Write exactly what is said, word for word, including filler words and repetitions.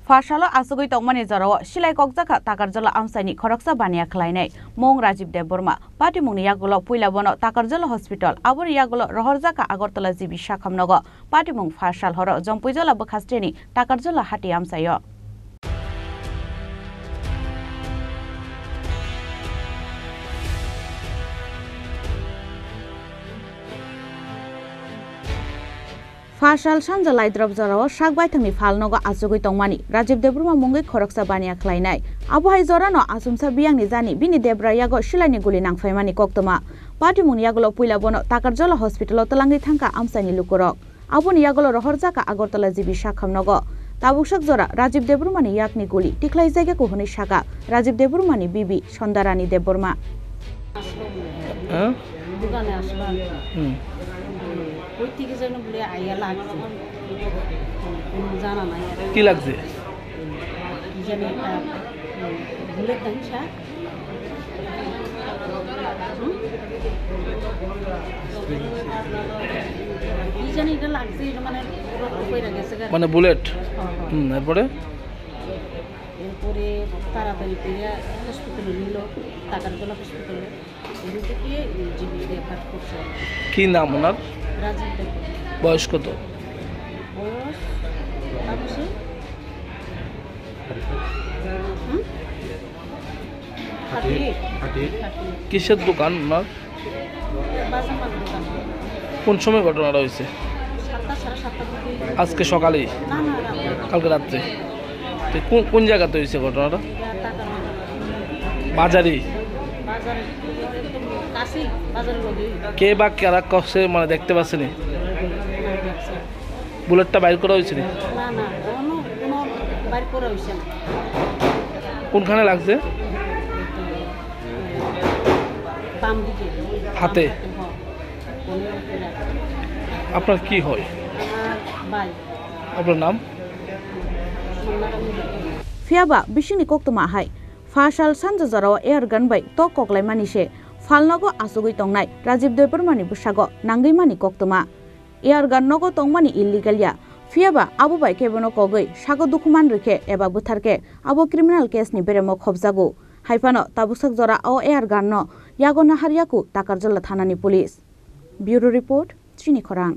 Pha salo achugwi tongmani jorao silai kokjakha Takarjala amchaini khoroksa baniya khlainai mung Rajib Debbarma. Patimungni yagulo puila bono Takarjala hospital, aboni yagulo rohorjakha Agartala G B sakhamnogo. Patimung pha sal horo Jompuijala bwkhasteni Takarjala hati amchaio. Pha sal sanja laidrop jorao sak baithangni phalnogo achugwi tongmani Rajib Debbarma mungwi khoroksa baniya khlainai. Abo hai jorano achomsa biyangni jani bini debra yago silaini guli nangphaimani koktwma. Patimungni yagulo puila bono Takarjala hospitalo twlangwi thangkha amchaini lukurok. Aboni yagulo rohorjakha Agartala G B sakhamnogo. Tabuksak jora Rajib Debbarmani yakni guli tikhlaijak yaku hwnwi sakha Rajib Debbarmani bibi Sondarani Debbarma. হ্যাঁ? দোকানে আসলাম। হুম। ওই থেকে যেন বলে আইয়া লাগছে। কোনো জানা নাই। কি লাগছে? কি জানি একটা, উম, বুলেট দেখেন স্যার? হুম? কি জানি এটা লাগছে, এটা মানে রক্ত পড়ে গেছে গা। মানে বুলেট? হ্যাঁ, হ্যাঁ। হুম, এরপরে? এরপরে তাড়াতাড়ি করে হসপিটালে নিল, টাকার জন্য হসপিটালে। এখান থেকে জিবি রেফার করছে। কি নাম ওনার? রাজীব দেব। বয়স কত? বয়স, তাপসী? হুম? Thirty eight. Thirty eight. Thirty eight. কিসের দোকান ওনার? বাজার মাল দোকান। কোন সময় ঘটনাটা হয়েছে? সাতটা, সাড়ে সাতটার দিকে। আজকে সকালেই? না, না, রাতে। কালকে রাত্রে? তো কোন, কোন জায়গাতে হয়েছে ঘটনাটা? এটা টাকা নেই। বাজারেই? বাজারে, একদম কাছেই, বাজারের লগেই। কে বা কারা করছে, মানে, দেখতে পাচ্ছেনি? না, দেখছে। বুলেটটা বাইর করা হয়েছে নি? না, না, কোনো, কোনো বাইর করা হয়েছে না। কোনখানে লাগছে? বাম দিকে। হাতে? বাম হাতে, হ্যাঁ। আপনার কি হয়? আমার ভাই। আপনার নাম? Phiya ba, bisingni koktwma hai. Pha sal sanja jorao air gun bai tok koklaimani se phalnogo achugwi tongnai Rajib Debbarmani bwsago nangwi mani koktwma. Air gun nogo tongmani illegal ya, phiya ba abo bai khe bono kogwi sago dukhu man rwkhe eba bwtharkhe abo criminal case ni beremo khobjago. Haiphano tabuksak jora o air gun no yago nahar yaku Takarjala thanani police. Bureau report, Chini Khorang.